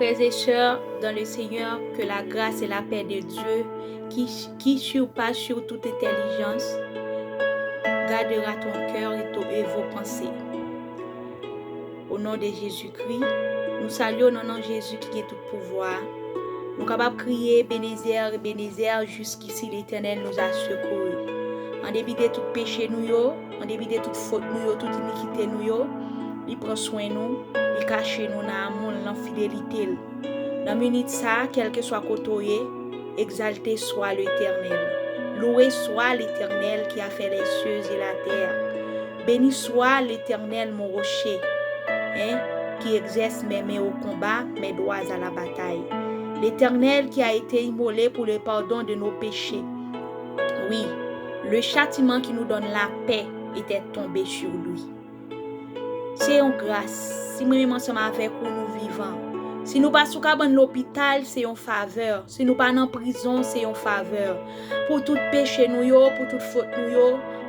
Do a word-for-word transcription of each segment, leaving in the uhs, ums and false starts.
Frères et sœurs dans le Seigneur, que la grâce et la paix de Dieu, qui, qui surpasse sur toute intelligence, gardera ton cœur et, ton, et vos pensées. Au nom de Jésus-Christ, nou salye w nan non Jezi ki gen tout pouvwa. Nou kapab kriye, Ebenezè, Ebenezè, jiskisi Letènèl nous a secourus. An depi de tout peche nou yo, an depi de tout fot nou yo, tout inikite nou yo, li pran swen nou, li kache nou nan amou l, nan fidelite l. Nan minit sa a, kèlkeswa kote w ye, exalté soit l'Éternel. Loué soit l'Éternel qui a fait les cieux et la terre. Béni soit l'Éternel, mon rocher, hein, qui exerce mes mains au combat, mes doigts à la bataille. L'Éternel qui a été immolé pour le pardon de nos péchés. Oui, le châtiment qui nous donne la paix était tombé sur lui. Se yon gras. Si mwen menm ansanm avèk ou nou vivan, si nou pa sou kabann lopital, se yon favè. Si nou pa nan prizon, se yon favè. Pou tout peche nou yo, pou tout fot nou yo,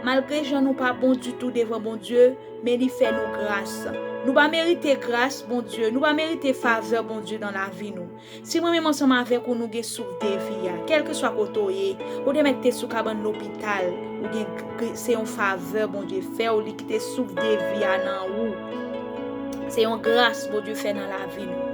malgre jan nou pa bon ditou devan Bondye, men li fè nou gras. Nou pa merite gras Bondye, nou pa merite favè Bondye nan lavi nou. Si mwen menm ansanm avèk ou nou gen souf de vi a, kèlkeswa kote w ye, ou te mèt te sou kabann lopital, ou gen, se yon favè Bondye fè w, li kite souf de vi a nan ou. Se yon gras Bondye fè nan lavi nou.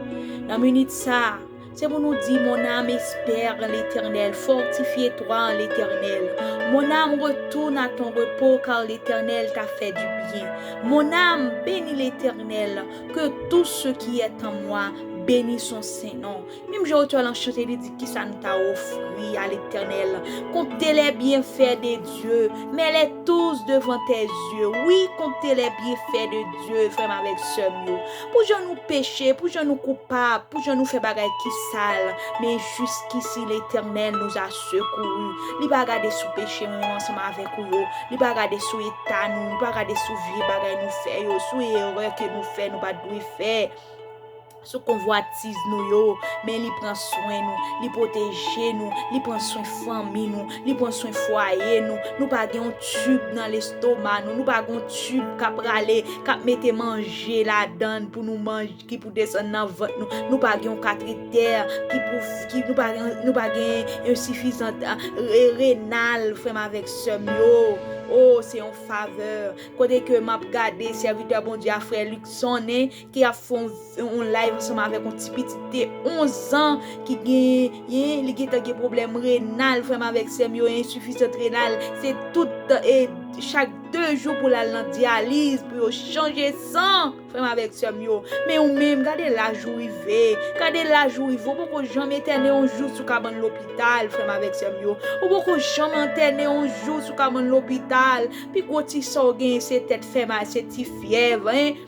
Nan minit sa a, se pou nou di, mon âme espère en l'Éternel, fortifie-toi en l'Éternel. Mon âme retourne à ton repos, car l'Éternel t'a fait du bien. Mon âme, bénis l'Éternel, que tout ce qui est en moi bénisse son saint nom. Menm jan otè lan chante, li di, kisa nou ta ofri a Letènèl? Compter les bienfaits de Dieu, mets-les tous devant tes yeux. Wi, compter les bienfaits de Dieu, frè m avèk sè m yo. Pou jan nou peche, pou jan nou koupab, pou jan nou fè bagay ki sal, men jiskisi Letènèl nous a secourus. Li pa gade sou peche mwen menm ansanm avèk ou yo. Li pa gade sou eta nou, li pa gade sou vye bagay nou fè yo, sou erè ke nou fè, nou pa t dwe fè, sou konvwatiz nou yo, men li pran swen nou, li pwoteje nou, li pran swen fanmi nou, li pran swen fwaye nou. Nou pa gen yon tib nan lestoma nou, nou pa gen yon tib k ap rale, k ap mete manje ladan l pou nou manje, ki pou desann nan vant nou. Nou pa gen yon katetè ki pou, ki, nou pa gen, nou pa gen yon sifizan, ah, re-, renal, frè m avèk sè m yo. Oh, se yon favè. Kote ke m ap gade sèvitè Bondye a, frè Luckson, ki ap fè yon, yon live ansanm avèk yon ti pitit de onz an ki gen, li gentan gen pwoblèm renal, frè m avèk sè m yo, ensifizans renal. Se tout, e, chak de jou pou l al nan dyaliz, pou yo chanje san, frè m avèk sè m yo. Men ou menm, gade laj ou rive, gade laj ou rive, ou poko janm entène yon jou sou kabann lopital, frè m avèk sè m yo. Ou poko janm entène yon jou sou kabann lopital. Pi gwo ti sa w genyen, se tèt fè mal, se ti fyèv, en.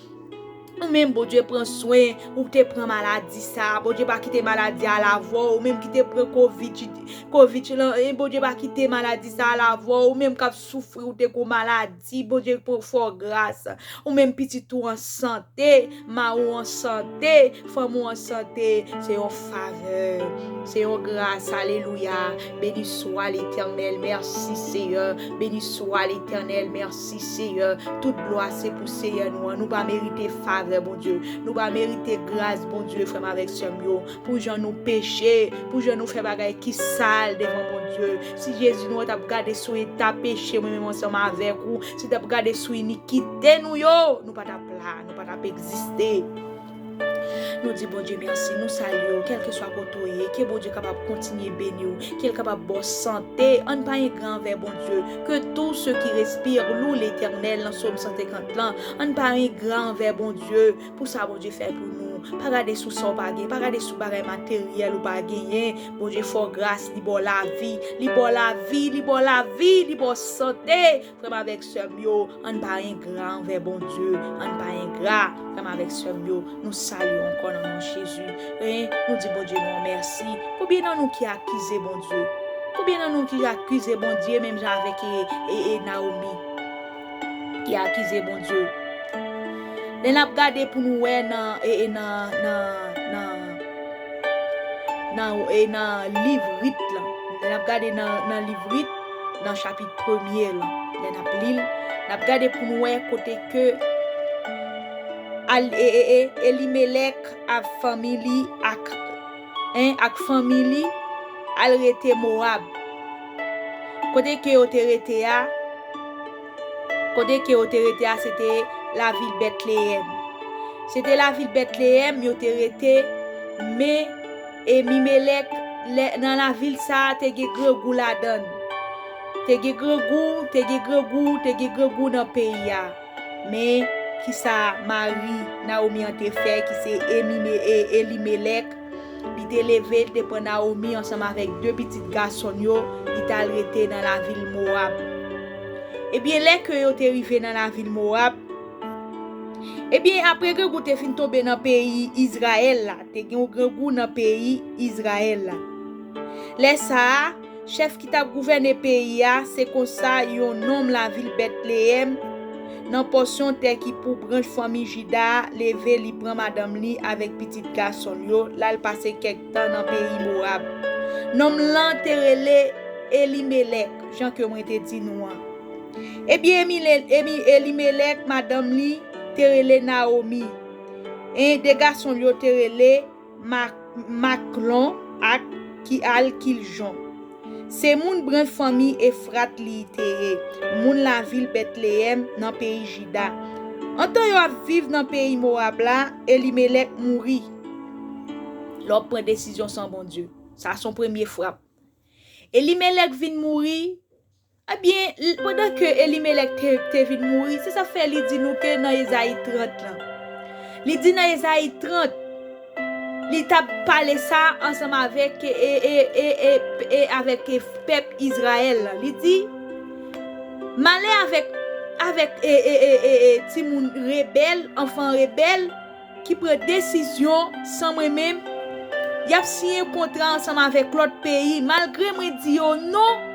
Ou menm, Bondye pran swen, ou te pran maladi sa a, Bondye pa kite maladi a al avè w, ou menm ki te pran kovid, kovid lan, en, Bondye pa kite maladi sa a al avè w, ou menm k ap soufri, ou te gon maladi, Bondye pran fè w gras, ou menm pitit ou an sante, mari w an sante, fanmi w an sante, se yon favè, se yon gras, alelouya. Béni soit l'Éternel, merci Seigneur. Béni soit l'Éternel, merci Seigneur. Tout glwa se pou Seyè nou an. Nou pa merite favè Bondye. Nou pa merite gras Bondye, frè m avèk sè m yo. Pou jan nou peche, pou jan nou fè bagay ki sal devan Bondye. Si Jezi nou an t ap gade sou eta peche mwen menm ansanm avèk ou, si l t ap gade sou inikite nou yo, nou pa t ap la, nou pa t ap egziste. Nou di Bondye mèsi, nou salye w, kèlkeswa kote w ye, ke Bondye kapab kontinye beni w, ke l kapab ba w sante. Ann pa engra anvè Bondye. Que tout ce qui respire loue l'Éternel, nan Sòm san senkant lan. Ann pa engra anvè Bondye pou sa Bondye fè pou nou. Pa gade sou sa w pa gen, pa gade sou bagay materyèl ou pa genyen. Bondye fè w gras, li ba w lavi, li ba w lavi, li ba w lavi, li ba w sante. Frè m avèk sè m yo, ann pa engra anvè Bondye, ann pa engra. Frè m avèk sè m yo, nou salye w ankò nan non Jezi. E nou di Bondye nou mèsi. Konbyen nan nou ki akize Bondye? Konbyen nan nou ki akize Bondye menm jan avèk e, e, e Naomi ki akize Bondye? Lè n ap gade pou nou wè nan, e, e nan, nan, nan, nan, e nan liv Rit lan. Lè n ap gade nan, nan liv Rit, nan chapit premye lan, lè n ap li l, n ap gade pou nou wè kote ke al, e, e, e, Elimelèk ak fanmi li ak, en, ak fanmi li al rete Mowab. Kote ke yo te rete a, kote ke yo te rete a, se te lavil Bètleyèm. Se te lavil Bètleyèm yo te rete, men Elimelèk, lè, nan lavil sa a, te gen grangou ladan l. Te gen grangou, te gen grangou, te gen grangou nan peyi a. Men, kisa mari Nawomi an te fè, ki se Emime-, e, Elimelèk? Li te leve, li te pran Nawomi ansanm avèk de pitit gason l yo, li t al rete nan lavil Mowab. Ebyen, lè ke yo te rive nan lavil Mowab, ebyen, apre grangou te fin tonbe nan peyi Izrayèl la, te gen yon grangou nan peyi Izrayèl la. Lè sa a, chèf ki t ap gouvène peyi a, se konsa yon nonm lavil Bètleyèm, nan pòsyon tè ki pou branch fanmi Jida a, leve, li pran madanm li avèk pitit gason l yo, l al pase kèk tan nan peyi Mowab. Nonm lan te rele Elimelèk, jan ke mwen te di nou an. Ebyen, Emile-, Emi-, Elimelèk, madanm li, te rele Nawomi. E de gason l yo te rele Ma-, Maklon ak Ki-, al Kiljon. Se moun branch fanmi Efrat li te ye, moun lavil Bètleyèm nan peyi Jida. Antan yo ap viv nan peyi Mowab la, Elimelèk mouri. Lè w ap pran desizyon san Bondye. Sa se yon premye frap. Elimelèk vin mouri. Ebyen, l-, pandan ke Elimelèk te, te vin mouri, se sa fè li di nou ke nan Ezayi trant lan. Li di nan Ezayi trant, li t ap pale sa ansanm avèk, e, e, e, e, e, avèk, e, pèp Izrayèl lan. Li di, malè avèk, avèk, e, e, e, e, e, timoun rebèl, anfan rebèl, ki pran desizyon san mwen menm, y ap siyen kontra ansanm avèk lòt peyi, malgre mwen di yo non,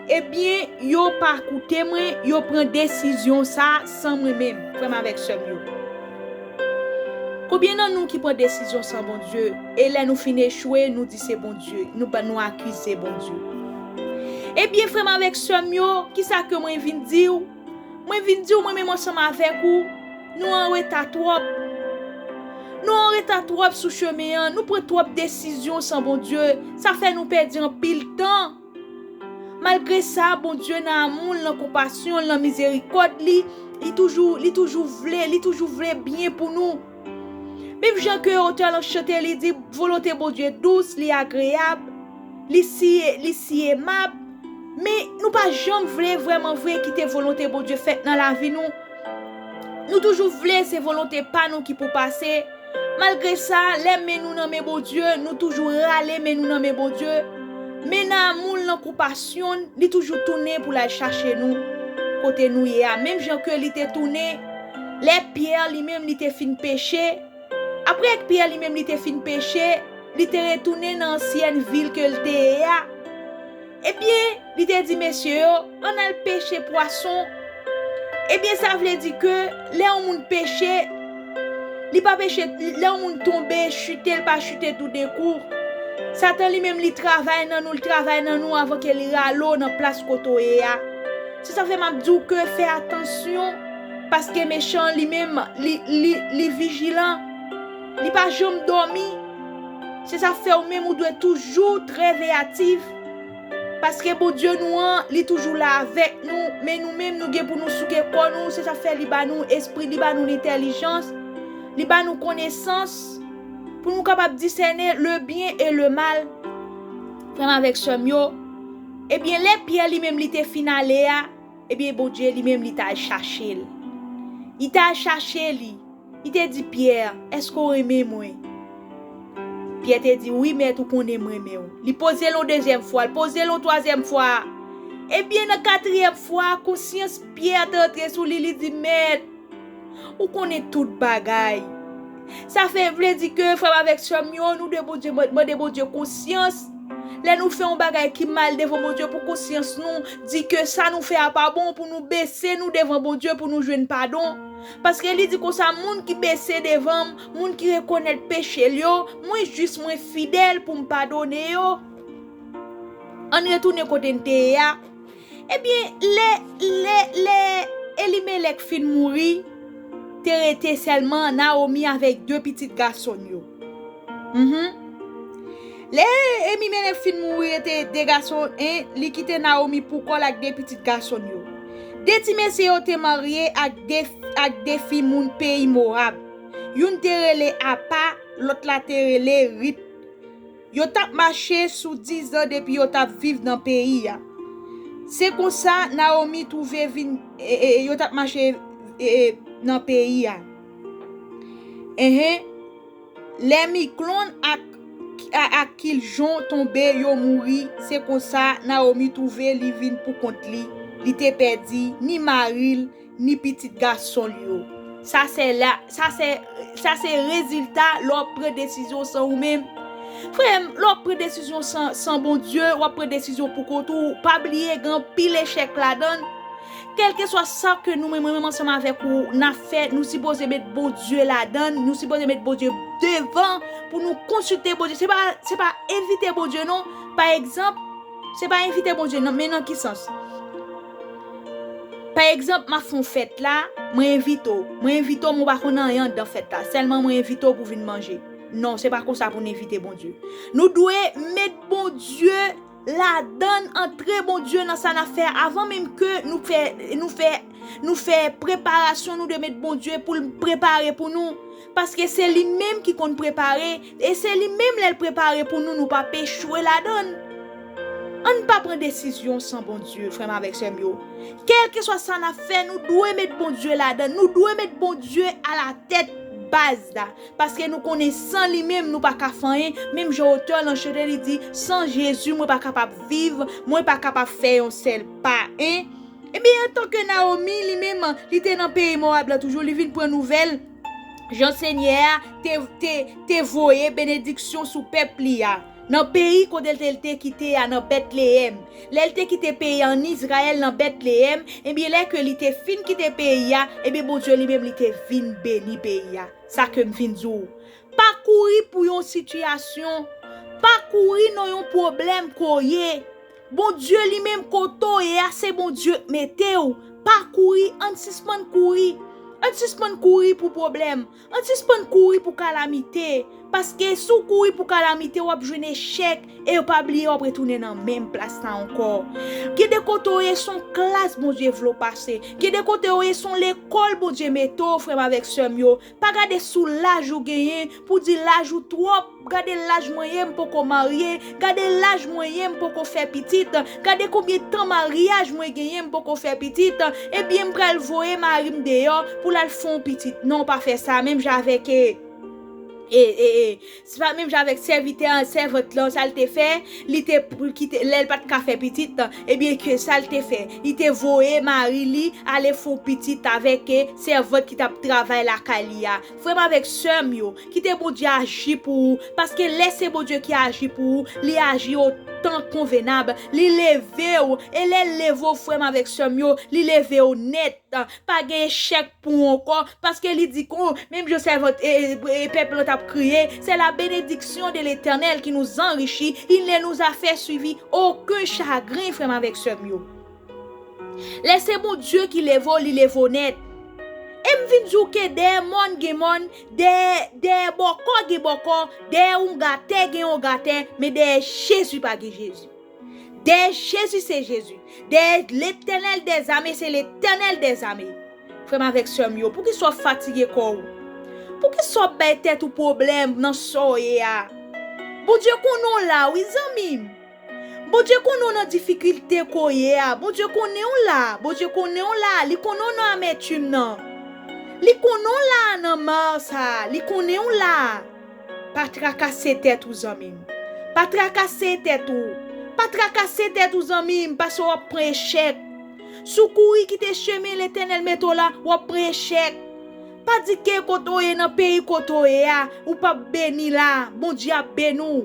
ebyen, yo pa koute mwen, yo pran desizyon sa a san mwen menm, frè m avèk sè m yo. Konbyen nan nou ki pran desizyon san Bondye, e lè nou fin echwe, nou di se Bondye, nou ba, nou akize Bondye? Ebyen, frè m avèk sè m yo, kisa ke mwen vin di w? Mwen vin di w, mwen menm ansanm avèk ou, nou an reta twòp. Nou an reta twòp sou chemen an, nou pran twòp desizyon san Bondye, sa fè nou pèdi anpil tan. Malgre sa, Bondye nan amou l, nan konpasyon l, nan mizerikòd li, li toujou, li toujou vle, li toujou vle byen pou nou. Menm jan ke otè lan chante, li di, volonte Bondye dous, li agreyab, li si, li si emab, men nou pa janm vle vrèman vre kite volonte Bondye fèt nan lavi nou. Nou toujou vle se volonte pa nou ki pou pase. Malgre sa, lè men nou nan men Bondye, nou toujou rale men nou nan men Bondye. Men nan amou l, nan konpasyon l, li toujou tounen pou l al chache nou kote nou ye a. Menm jan ke li te tounen lè Pyè li menm li te fin peche. Apre Pyè li menm li te fin peche, li te retounen nan ansyen vil ke l te ye a. Ebyen, li te di mesye yo, ann al peche pwason. Ebyen, sa vle di ke lè yon moun peche, li pa peche, lè yon moun tonbe, chite, l pa chite toudenkou. Satan li menm, li travay nan nou, li travay nan nou avan ke li rale w nan plas kote w ye a. Se sa fè m ap di w ke fè atansyon, paske mechan li menm, li, li, li vijilan, li pa janm dòmi. Se sa fè w menm ou dwe toujou trè veyatif. Paske Bondye nou an, li toujou la avèk nou, men nou menm nou gen pou nou souke kò nou, se sa fè li ba nou espri, li ba nou lentèlijans, li ba nou konesans, pou nou kapab disène le bien et le mal. Frè m avèk sè m yo, ebyen, lè Pyè li menm li te fin ale a, ebyen, Bondye li menm li t al chache l. Li t al chache li. Li te di Pyè, èske w renmen mwen? Pyè te di, wi, Mèt, ou konnen m renmen w. Li poze l yon dezyèm fwa, li poze l yon twazyèm fwa. Ebyen, nan katriyèm fwa, konsyans Pyè te antre sou li, li di, Mèt, ou konnen tout bagay. Sa fè vle di ke, frè m avèk sè m yo, nou dwe Bondye, mande Bondye konsyans. Lè nou fè yon bagay ki mal devan Bondye pou konsyans nou di ke sa nou fè a pa bon, pou nou bese nou devan Bondye pou nou jwenn padon. Paske li di konsa, moun ki bese devan m, moun ki rekonèt peche l yo, mwen jis, mwen fidèl pou m padone yo. Ann retounen kote n te ye a. Ebyen, lè, lè, lè Elimelèk fin mouri, te rete sèlman Naomi avèk de pitit gason l yo. Mhm. Lè Elimelèk fin mouri, rete de gason, en, li kite Naomi pou kò l ak de pitit gason l yo. De ti mesye yo te marye ak de, ak de fi moun peyi Mowab. Youn te rele Apa, lòt la te rele Rit. Yo t ap mache sou diz an depi yo t ap viv nan peyi a. Se konsa Naomi twouve vin, e, e, yo t ap mache, e, e, nan peyi a. Enhen. Lè Miklon ak, a, ak Kiljon tonbe, yo mouri. Se konsa Naomi twouve li vin pou kont li. Li te pèdi ni mari l, ni pitit gason l yo. Sa se la, sa se, sa se rezilta lè w ap pran desizyon san ou menm. Frè m, lè w ap pran desizyon san, san Bondye, w ap pran desizyon pou kont ou. Pa bliye, gen anpil echèk ladan l. Kèlkeswa sa ke nou menm, mwen menm ansanm avèk ou, n ap fè, nou sipoze met Bondye ladan l, nou sipoze met Bondye devan pou nou konsilte Bondye. Se pa, se pa envite Bondye non. Pa egzanp, se pa envite Bondye non, men nan ki sans? Pa egzanp, m ap fè yon fèt la, mwen envite w. Mwen envite w, men w pa konn anyen anndan fèt la. Sèlman mwen envite w pou w vin manje. Non, se pa konsa pou n envite Bondye. Nou dwe met Bondye ladan l, antre Bondye nan sa n ap fè avan menm ke nou fè, nou fè, nou fè preparasyon, nou dwe met Bondye pou l prepare pou nou. Paske se li menm ki konn prepare, e se li menm lè l prepare pou nou, nou p ap echwe ladan l. Ann pa pran desizyon san Bondye, frè m avèk sè m yo. Kèlkeswa sa n ap fè, nou dwe met Bondye ladan l. Nou dwe met Bondye alatèt baz la. Paske nou konnen san li menm, nou pa ka fè anyen. Menm jan otè lan chante, li di, san Jezi, mwen pa kapab viv, mwen pa kapab fè yon sèl pa, en. Ebyen, antanke Naomi, li menm, li te nan peyi Mowab la toujou, li vin pran nouvèl jan Senyè a te, te, te voye benediksyon sou pèp li a, nan peyi kote l te, l te kite a, nan Betleyèm. Lè l te kite peyi a ann Izrayèl, nan Betleyèm, ebyen, lè ke li te fin kite peyi a, ebyen, Bondye li menm, li te vin beni peyi a. Sa ke m fin di w. Pa kouri pou yon sitiyasyon. Pa kouri nan yon pwoblèm ke w ye. Bondye li menm kote w ye a, se Bondye k mete w. Pa kouri, ann sispann kouri. Ann sispann kouri pou pwoblèm. Ann sispann kouri pou kalamite. Paske si w kouri pou kalamite, w ap jwenn echèk. E yo pa bliye, w ap retounen nan menm plas la ankò. Gen de kote w ye, se yon klas Bondye vle w pase. Gen de kote w ye, se yon lekòl Bondye mete w, frè m avèk sè m yo. Pa gade sou laj ou genyen pou di laj ou twòp. Gade laj mwen ye, m poko marye. Gade laj mwen ye, m poko fè pitit. Gade konbyen tan maryaj mwen genyen, m poko fè pitit. Ebyen, m pral voye mari m deyò pou l al fè yon pitit. Non, pa fè sa. Menm jan avèk, e, e, e, e, se pa menm jan avèk sèvitè an, sèvant lan, sa l te fè, li te pou kite, lè l pa t ka fè pitit, ebyen, ke sa l te fè, li te voye mari li ale fè yon pitit avèk, e, sèvant ki t ap travay lakay li a. Frè m avèk sè m yo, kite Bondye aji pou ou, paske lè se Bondye ki aji pou ou, li aji o tan konvenab, li leve w, e lè l leve w, frè m avèk sè m yo, li leve w nèt. Pa gen echèk pou ou ankò, paske li di kon, menm jan sèvant, e, e, e, pèp lan t ap kriye, c'est la bénédiction de l'Éternel qui nous enrichit, il ne nous a fait subir aucun chagrin, frè m avèk sè m yo. Lè se Bondye ki leve w, li leve w nèt. E m vin di w ke dèyè mòn gen mòn, dèyè, dèyè bòkò gen bòkò, dèyè onga tè gen onga tè, men dèyè Jezi pa gen Jezi. Dèyè Jezi se Jezi. Dèyè Letènèl dèzame se Letènèl dèzame. Frè m avèk sè m yo, poukisa w ap fatige kò w? Poukisa w ap bay tèt ou pwoblèm nan sa w ye a? Bondye konnen w la, wi, zanmi m. Bondye konnen w nan difikilte ke w ye a. Bondye konnen w la. Bondye konnen w la. Li konnen w nan amètim nan. Li konnen w la nan mal sa a. Li konnen w la. Pa trakase tèt ou, zanmi m. Pa trakase tèt ou. Pa trakase tèt ou, zanmi m, paske w ap pran echèk. Si w kouri kite chemen Letènèl mete w la, w ap pran echèk. Pa di ke kote w ye, nan peyi kote w ye a, ou p ap beni la. Bondye ap beni w.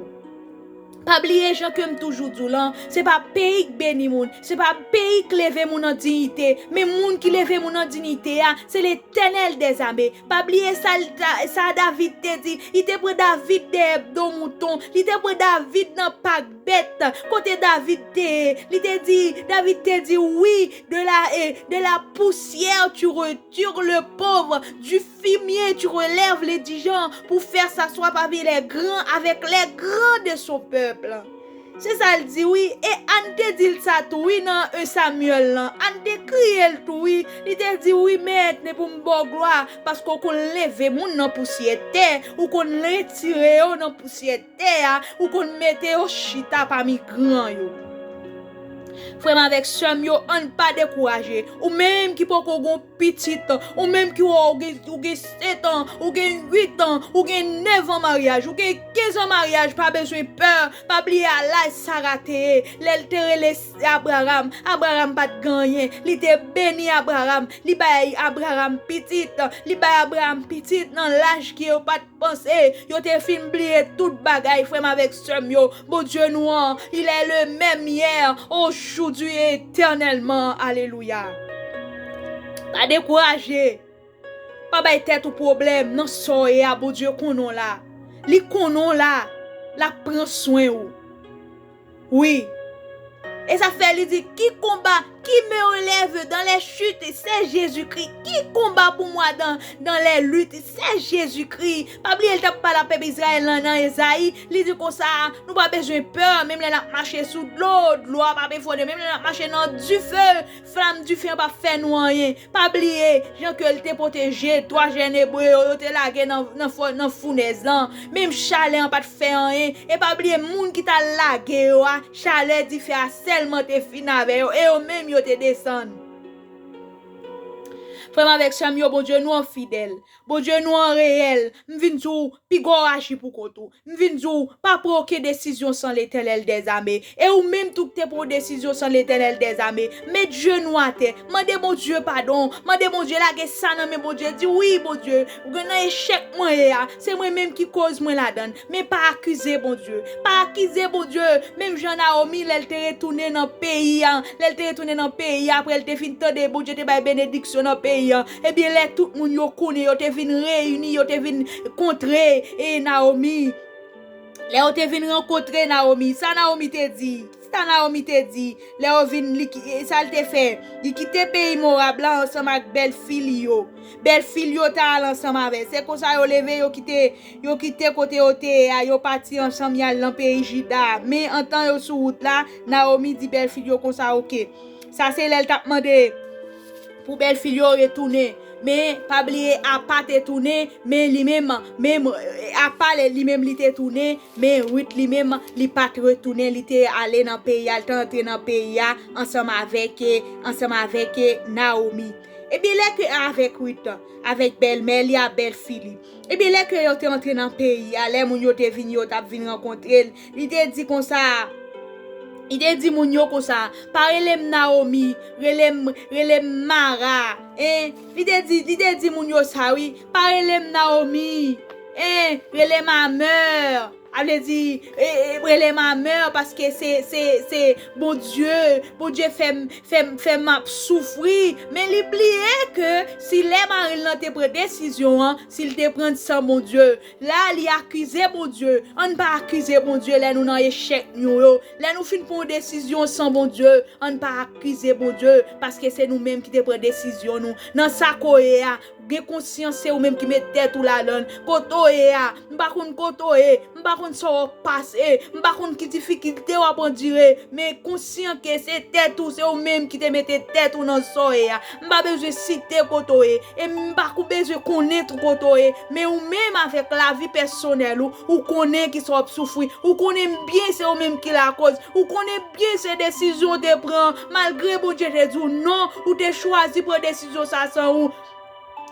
Pa bliye jan ke m toujou di w lan, se pa peyi k beni moun, se pa peyi k leve moun an diyite, men moun ki leve moun an diyite a, se Letènèl dèzame. Pa bliye sa, l ta- sa David te di, li te pran David dèyè do mouton, li te pran David nan pak bèt, kote David te ye, li te di, David te di, oui, de la, eh, de la poussière tu retires le pauvre, du fumier tu relèves l'indigent, pour faire s'asseoir parmi les grands avec les grands de son peuple. Se sa l di, wi. E Ann te di l sa tou, wi, nan en Samyèl lan. Ann te kriye l tou, wi. Li te di, wi, Mèt, men pou m ba w glwa, paske w konn leve moun nan pousyè tè, ou konn retire yo nan pousyè tè a, ou konn mete yo chita pami gran yo. Frè m avèk sè m yo, ann pa dekouraje. Ou menm ki poko gon pitit, ou menm ki wè w gen, ou gen sèt an, ou gen uit an, ou gen nèf an maryaj, ou gen kenz an maryaj, pa bezwen pè, pa bliye a laj Sara te ye, lè l te rele Abraram, Abraram pa t gen anyen, li te beni Abraram, li bay Abraram pitit, li bay Abraram pitit nan laj ke yo pa t panse, yo te fin bliye tout bagay, frè m avèk sè m yo. Bondye nou an, il est le même hier, aujourd'hui et éternellement. Alelouya. Pa dekouraje. Pa bay tèt ou pwoblèm nan sa w ye a, Bondye konnen w la. Li konnen w la. L ap pran swen ou. Wi. E sa fè li di, qui combat, qui me relève dans les chutes, c'est Jésus-Christ. Qui combat pour moi dans, dans les luttes, c'est Jésus-Christ. Pa bliye, l t ap pale ak pèp Izrayèl lan nan Ezayi. Li di konsa, nou pa bezwen pè, menm lè n ap mache sou dlo, dlo a p ap efone, menm lè n ap mache nan dife, flanm dife an p ap fè nou anyen. Pa bliye, jan ke l te pwoteje twa jèn Ebre yo, yo te lage nan, nan fò-, nan founèz lan. Menm chalè an pa t fè anyen. E pa bliye, moun ki t al lage yo a, chalè dife a sèlman te fin avè yo, e yo menm yo te desann. Frè m avèk sè m yo, Bondye nou an fidèl. Bondye nou an reyèl. M vin di w, piga w aji pou kont ou. M vin di w, pa pran okenn desizyon san Letènèl dèzame. E ou menm tou k te pran yon desizyon san Letènèl dèzame, met jenou atè. Mande Bondye padon. Mande Bondye, lage sa nan men Bondye. Di, wi, Bondye, ou gen nan echèk mwen ye a, se mwen menm ki koz mwen ladann. Men pa akize Bondye. Pa akize Bondye. Menm jan Nawomi, lè l te retounen nan peyi a, lè l te retounen nan peyi a, apre l te fin tande Bondye te bay benediksyon nan peyi a, ebyen, lè tout moun yo konnen, yo te vin reyini, yo te vin kontre, e, Nawomi. Lè yo te vin rankontre Nawomi, sa Nawomi te di? Sa Nawomi te di? Lè yo vin, li ki-, e, sa l te fè? Li kite peyi Mowab la ansanm ak bèlfi li yo. Bèlfi li yo t al ansanm avè l. Se konsa yo leve, yo kite, yo kite kote yo te ye a, yo pati ansanm, y al nan peyi Jida. Men, antan yo sou wout la, Nawomi di bèlfi li yo konsa, oke. Sa se lè l t ap mande pou bèlfi l yo retounen. Men, pa bliye, apa te tounen, men li menm, menm, e, apa li menm li te tounen, men Rit li menm, li pa t retounen, li te ale nan peyi a, li te antre nan peyi a ansanm avèk, e, ansanm avèk, e, Nawomi. Ebyen, lè ke avèk Rit, avèk bèlmè li a, bèlfi li. Ebyen, lè ke yo te antre nan peyi a, lè moun yo te vini, yo t ap vin rankontre l, li te di konsa, li te di moun yo konsa, pa rele m Nawomi, rele m, rele m Mara, en. Li te di, li te di moun yo sa, wi, pa rele m Nawomi, en, rele m Amè. A vle di, e, e, rele m Amè, paske se, se, se Bondye, Bondye fè m, fè m, fè m ap soufri. Men li bliye ke si lè mari l lan te pran desizyon an, si l te pran l san Bondye, la li akize Bondye. Ann pa akize Bondye lè nou nan echèk nou yo. Lè nou fin pran yon desizyon san Bondye, ann pa akize Bondye, paske se nou menm ki te pran desizyon nou. Nan sa ke w ye a, gen konsyans se ou menm ki met tèt ou ladann. Kote w ye a, m pa konn kote w ye, m pa konn sa w ap pase, m pa konn ki difikilte w ap andire, men konsyan ke se tèt ou, se ou menm ki te mete tèt ou nan sa w ye a. M pa bezwen site kote w ye, e m pa kou bezwen konnen tou kote w ye, men ou menm avèk lavi pèsonèl ou, ou konnen kisa w ap soufri, ou konnen byen se ou menm ki lakòz, ou konnen byen se desizyon w te pran, malgre Bondye te di w non, ou te chwazi pran desizyon sa san ou.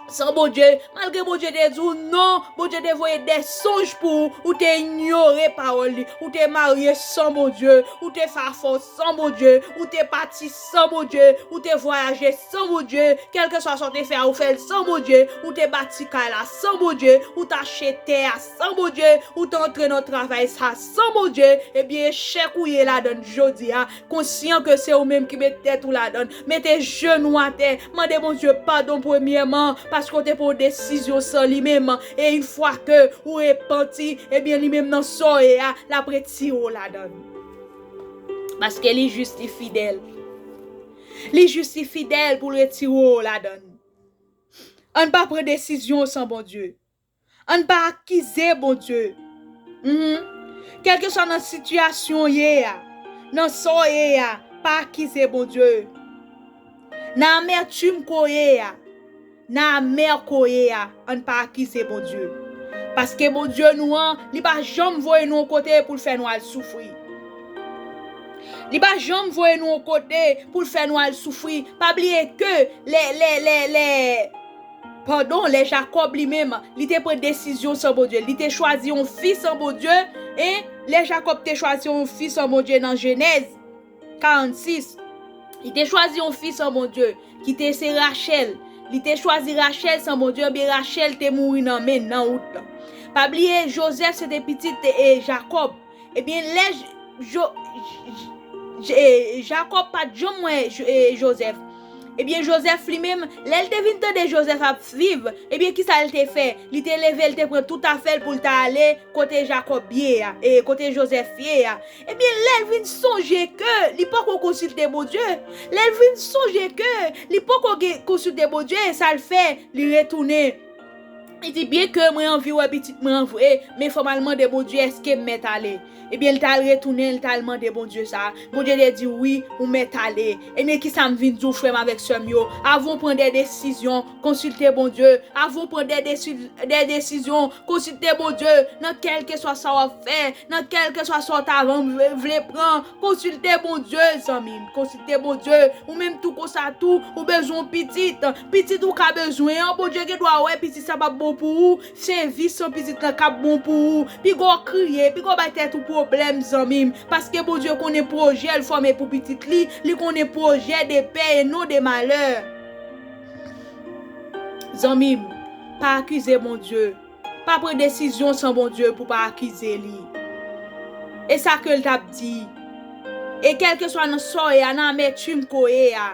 san Bondye, malgre Bondye te di w non, Bondye te voye de sonj pou ou, ou te inyore pawòl li, ou te marye san Bondye, ou te fè afè w san Bondye, ou te pati san Bondye, ou te vwayaje san Bondye, kèlkeswa sa w te fè a, ou fè l san Bondye, ou te bati kay la san Bondye, ou te achte tè a san Bondye, ou te antre nan travay sa san Bondye, ebyen, echèk ou ye ladan l jodi a, konsyan ke se ou menm ki met tèt ou ladan l. Mete jenou atè, mande Bondye padon premyèman, paske w te pran yon desizyon san li menm. E yon fwa ke ou repanti, ebyen, li menm nan sa w ye a, l ap retire w ladan l. Paske li jis, li fidèl. Li jis, li fidèl pou l retire w ladan l. Ann pa pran desizyon san Bondye. Ann pa akize Bondye. Mhm. Kèlkeswa nan sitiyasyon w ye a, nan sa w ye a, pa akize Bondye. Nan amètim ke w ye a, nan amè ke w ye a, ann pa akize Bondye. Paske Bondye nou an, li pa janm voye nou yon kote pou l fè nou al soufri. Li pa janm voye nou yon kote pou l fè nou al soufri. Pa bliye ke lè, lè, lè, lè, padon, lè Jakòb li menm, li te pran desizyon san Bondye. Li te chwazi yon fi san Bondye. E lè Jakòb te chwazi yon fi san Bondye nan Jenèz karannsis, li te chwazi yon fi san Bondye, ki te se Rachèl. Li te chwazi Rachèl san Bondye, ebyen Rachèl te mouri nan men, nan wout lan. Pa bliye, Jozèf se te pitit e Jakòb. Ebyen, lè J-, Jo-, J-, J-, e, Jakòb pa t janm wè Jo-, e, Jozèf. Ebyen, Jozèf li menm, lè l te vin tande Jozèf ap viv, ebyen, kisa l te fè? Li te leve, l te pran tout afè l pou l ta ale kote Jakòb ye a, e kote Jozèf ye a. Ebyen, lè l vin sonje ke li poko konsilte Bondye, lè l vin sonje ke li poko gen, konsilte Bondye, sa l fè? Li retounen. Li di, byen ke mwen anvi wè pitit mwen an vre, men fò m al mande Bondye, èske m mèt ale? Ebyen, l t al retounen, l t al mande Bondye sa. Bondye te di, wi, ou mèt ale. Ebyen, kisa m vin di w, frè m avèk sè m yo? Avan w pran de desizyon, konsilte Bondye. Avan w pran de desi-, de desizyon, konsilte Bondye. Nan kèlkeswa sa w ap fè, nan kèlkeswa sa w ta vle, vle pran, konsilte Bondye, zanmi m. Konsilte Bondye. Ou menm tou konsa tou, ou bezwen yon pitit. Pitit ou ka bezwen an, Bondye gen dwa wè pitit sa p ap bon pou ou. Se vi san pitit lan k ap bon pou ou. Piga w kriye, piga w bay tèt ou pwoblèm, zanmi m. Paske Bondye konnen pwojè l fòme pou pitit li. Li konnen pwojè de pè e non de malè. Zanmi m, pa akize Bondye. Pa pran desizyon san Bondye pou pa akize li. E sa ke l t ap di. E kèlkeswa nan sa w ye a, nan amètim ke w ye a,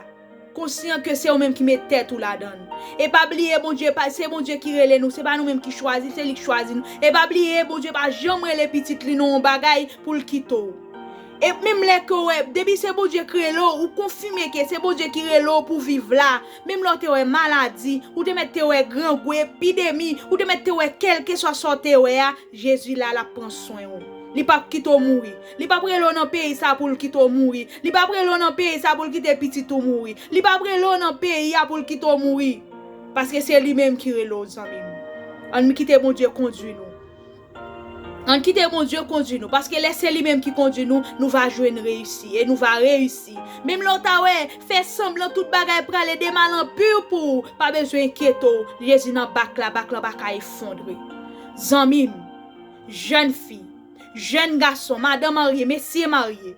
konsyan ke se ou menm ki met tèt ou ladan l. E pa bliye, Bondye pa, se Bondye ki rele nou, se pa nou menm ki chwazi, se li ki chwazi nou. E pa bliye, Bondye pa janm rele pitit li nan yon bagay pou l kite w. E menm lè ke w wè, depi se Bondye ki rele w, ou konfime ke se Bondye ki rele w pou viv la. Menm lè w te wè maladi, ou te mèt te wè grangou, epidemi, ou te mèt te wè kèlkeswa sa w te wè a, Jezi la, l ap pran swen w. Li p ap kite w mouri. Li p ap rele w nan peyi sa pou l kite w mouri. Li p ap rele w nan peyi sa pou l kite pitit ou mouri. Li p ap rele w nan peyi a pou l kite w mouri. Paske se li menm ki rele w, zanmi m. Ann kite Bondye kondui nou. Ann kite Bondye kondui nou, paske lè se li menm ki kondui nou, nou va jwenn reyisi e nou va reyisi. Menm lè w ta wè, fè sanblan tout bagay prale de mal an pi pou ou, pa bezwen enkyete w, Jezi nan bak la, bak la pa ka efondre. Zanmi m, jèn fi, jèn gason, madan marye, mesye marye,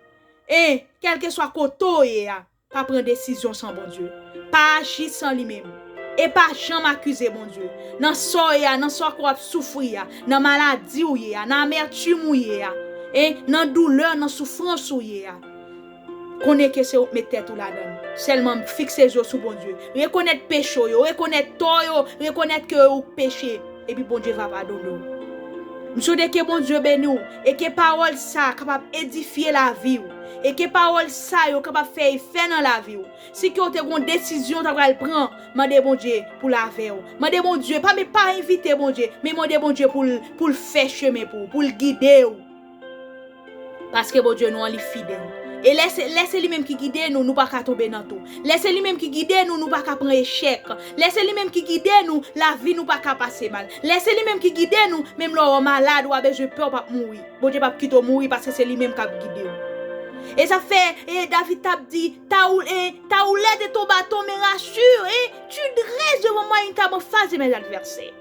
e kèlkeswa kote w ye a, pa pran desizyon san Bondye. Pa aji san li menm. E pa janm akize Bondye. Nan sa w ye a, nan sa ke w ap soufri a, nan maladi w ye a, nan amètim ou ye a, e nan doulè, nan soufrans ou ye a. Konnen ke se ou k met tèt ou ladan l. Sèlman fikse je w sou Bondye. Rekonèt peche w yo, rekonèt tò yo, rekonèt ke ou peche. Epi Bondye va padone w. M swete ke Bondye beni w e ke pawòl sa a kapab edifye lavi w e ke pawòl sa yo kapab fè efè nan lavi w. Si ke w te gen yon desizyon w ta pral pran, mande Bondye pou l avè w. Mande Bondye, pa, men pa envite Bondye, men mande Bondye pou l, pou l fè chemen pou w, pou l gide w. Paske Bondye nou an, li fidèl. E lè se, lè se li menm ki gide nou, nou pa ka tonbe nan tou. Lè se li menm ki gide nou, nou pa ka pran echèk. Lè se li menm ki gide nou, lavi nou pa ka pase mal. Lè se li menm ki gide nou, menm lè w malad, w a bezwen pè, w p ap mouri. Bondye p ap kite w mouri paske se li menm k ap gide w. E sa fè, e David t ap di, ta ou, e, ta ou lèd e ton baton, men rasire, e, tu dresses devant moi une table en face de mes adversaires.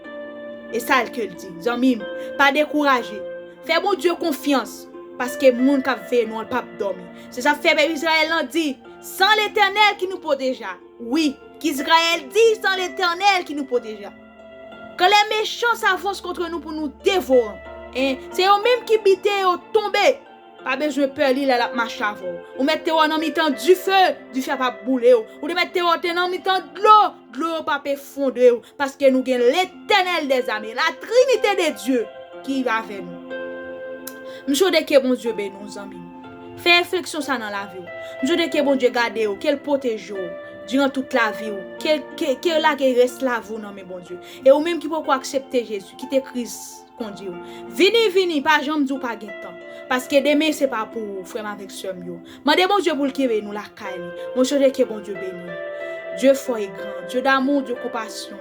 E sa l ke l di, zanmi m, pa dekouraje. Fè Bondye konfyans, paske moun k ap veye nou an p ap dòmi. Se sa k fè pèp Izrayèl lan di, sans l'Éternel qui nous protégea. Wi, qu'Israël dise, sans l'Éternel qui nous protégea. Quand les méchants s'avancent contre nous pour nous dévorer, hein, se yo menm ki bite yo tonbe. Pa bezwen pè li lè l ap mache avè w. Ou mèt te wè w nan mitan dife, dife a p ap boule w. Ou te mèt te wè w te nan mitan dlo, dlo yo p ap efondre w. Paske nou gen Letènèl dèzame, la Trinite de Dye, ki avè nou. M swete ke Bondye beni w, zanmi m. Fè refleksyon sa nan lavi w. M swete ke Bondye gade w, ke l pwoteje w diran tout lavi w, ke, ke, ke lage rès lavi w nan men Bondye. E ou menm ki poko aksepte Jezi, kite Kris kondui w. Vini, vini, pa janm di w pa gen tan. Paske demen se pa pou ou, frè m avèk sè m yo. Mande Bondye pou l kenbe nou lakay li. Mwen swete ke Bondye beni nou. Dieu fort et grand, Dieu d'amour, Dieu compassion,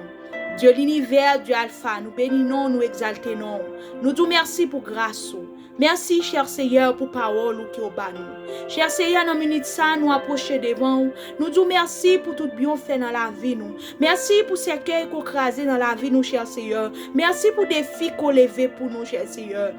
Dieu l'univers, Dieu Alpha, nou beni non w, nou egzalte non w. Nou di w mèsi pou gras ou. Mèsi, chè Seyè, pou pawòl ou ke w ba nou. Chè Seyè, nan minit sa, nou apwoche devan w. Nou di w mèsi pou tout byen w fè nan lavi nou. Mèsi pou sèkèy ke w kraze nan lavi nou, chè Seyè. Mèsi pou defi ke w leve pou nou, chè Seyè.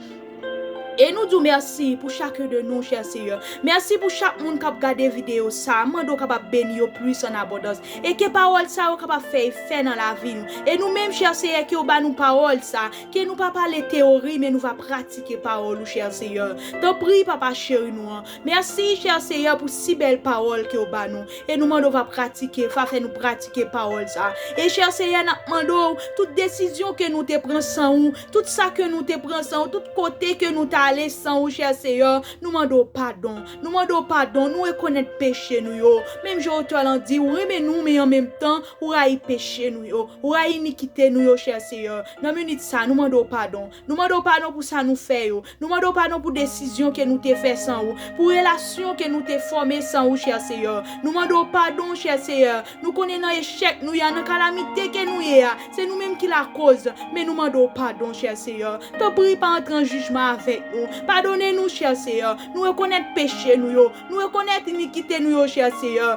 E nou di w mèsi pou chak de nou, chè Seyè. Mèsi pou chak moun k ap gade videyo sa a. Mande w kapab beni yo plis an abondans. E ke pawòl sa yo kapab fè efè nan lavi nou. E nou menm, chè Seyè, ke w ba nou pawòl sa a. Ke nou pa pale teyori, men nou va pratike pawòl ou, chè Seyè. Tanpri, Papa cheri nou an. Mèsi, chè Seyè, pou si bèl pawòl ke w ba nou. E nou mande w va pratike, va fè nou pratike pawòl sa a. E chè Seyè, n ap mande w, tout desizyon ke nou te pran san ou, tout sa ke nou te pran san ou, tout kote ke nou t ale san ou, chè Seyè, nou mande w padon. Nou mande w padon, nou rekonèt peche nou yo. Menm jan otè lan di, ou renmen nou, men an menm tan, ou rayi peche nou yo. Ou rayi inikite nou yo, chè Seyè. Nan minit sa, nou mande w padon. Nou mande w padon pou sa nou fè yo. Nou mande w padon pou desizyon ke nou te fè san ou, pou relasyon ke nou te fòme san ou, chè Seyè. Nou mande w padon, chè Seyè. Nou konnen nan echèk nou ye a, nan kalamite ke nou ye a, se nou menm ki lakoz, men nou mande w padon, chè Seyè. Tanpri, pa antre an jijman avèk nou. Padone nou, chè Seyè. Nou rekonèt peche nou yo. Nou rekonèt inikite nou yo, chè Seyè.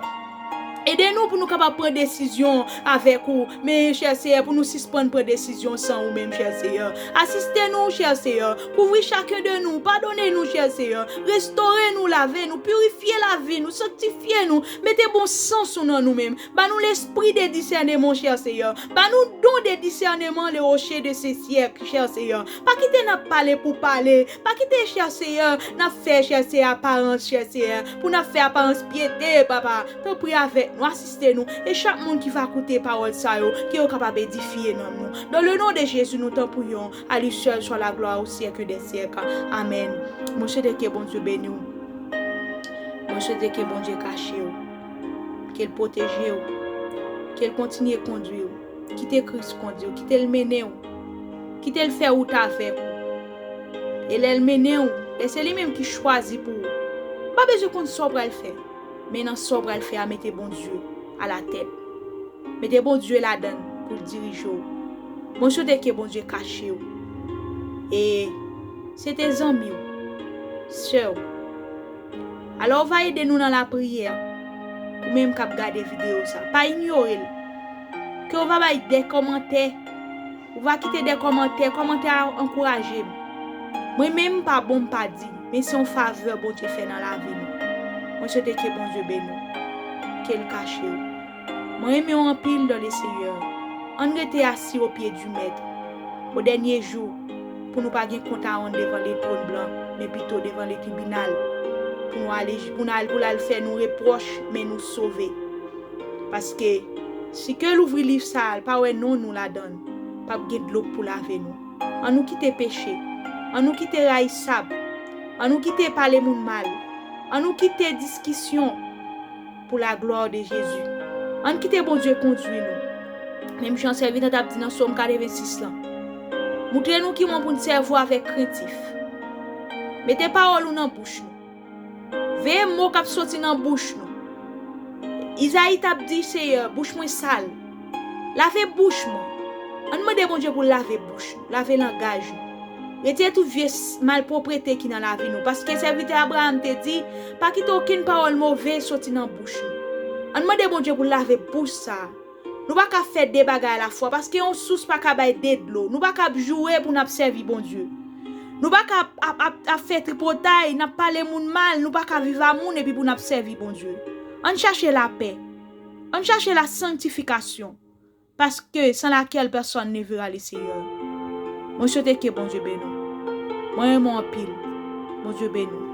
Ede nou pou nou kapab pran desizyon avèk ou. Men, chè Seyè, pou nou sispann pran desizyon san ou menm, chè Seyè. Asiste nou, chè Seyè. Kouvri chaken de nou. Padone nou, chè Seyè. Restore nou, lave nou, pirifye lavi nou, sanktifye nou. Mete bon sans ou nan nou menm. Ba nou lespri de disèneman, chè Seyè. Ba nou don de disèneman, le rocher de ce siècle, chè Seyè. Pa kite n ap pale pou pale. Pa kite, chè Seyè, n ap fè, chè Seyè, aparans, chè Seyè, pou n ap fè aparans pyete, papa. Tanpri avèk nou, asiste nou, e chak moun ki va koute pawòl sa yo, ke yo kapab edifye nanm nou. Dans le nom de Jésus, nous t'en prions. À lui seul soit la gloire au siècle des siècles. Amèn. Mwen swete ke Bondye beni w. Mwen swete ke Bondye kache w, ke l pwoteje w, ke l kontinye kondui w. Kite Kris kondui w, kite l mennen w, kite l fè wout avèk ou. E lè l mennen w, lè se li menm ki chwazi pou ou, ou pa bezwen konn sa w pral fè. Men nan sa w pral fè a, mete Bondye alatèt. Mete Bondye ladann pou l dirije w. Mwen swete ke Bondye kache w. E se te zanmi w, sè w. Alò, w va ede nou nan lapriyè. Ou menm k ap gade videyo sa, pa inyore l. Ke w va bay de kòmantè. Ou va kite de kòmantè. Kòmantè a ankouraje m. Mwen menm, m pa bon, m pa di, men se yon favè Bondye fè nan lavi nou. Mwen swete ke Bondye beni w, ke l kache w. Mwen renmen w anpil dans le Seigneur. Ann rete assis aux pieds du Maître. O dènye jou, pou nou pa gen kont a rann devan le trône blanc, men pito devan le tribinal. Pou nou ale, pou n al, pou l al fè nou repwòch, men nou sove. Paske, si ke l ouvri liv sa a, l pa wè non nou ladan l, p ap gen dlo k pou lave nou. Annou kite peche. Annou kite rayisab. Annou kite pale moun mal. Annou kite diskisyon. Pour la gloire de Jésus. Ann kite Bondye kondui nou. Menm jan sèvitè t ap di nan Sòm katrevensis lan. Moutre nou ki mwen pou n sèvi w avèk krentif. Mete pawòl ou nan bouch nou. Veye mo k ap soti nan bouch nou. Izayi t ap di, Seyè, bouch mwen sal. Lave bouch mwen. Ann mande Bondye pou l lave bouch nou, lave langaj nou. Retire tout vye s- malproprete ki nan lavi nou. Paske sèvitè Abraham te di, pa kite okenn pawòl move soti nan bouch nou. Ann mande Bondye pou lave bouch sa a. Nou pa ka fè de bagay alafwa, paske yon sous pa ka bay de dlo. Nou pa ka ap joure pou n ap sèvi Bondye. Nou pa ka ap, ap, ap, ap fè tripotay, n ap pale moun mal, nou pa ka viv a moun epi pou n ap sèvi Bondye. Ann chache lapè. Ann chache la sanctification. Parce que sans laquelle personne ne verra le Seigneur. Mwen swete ke Bondye beni w. Mwen renmen w anpil. Bondye beni w.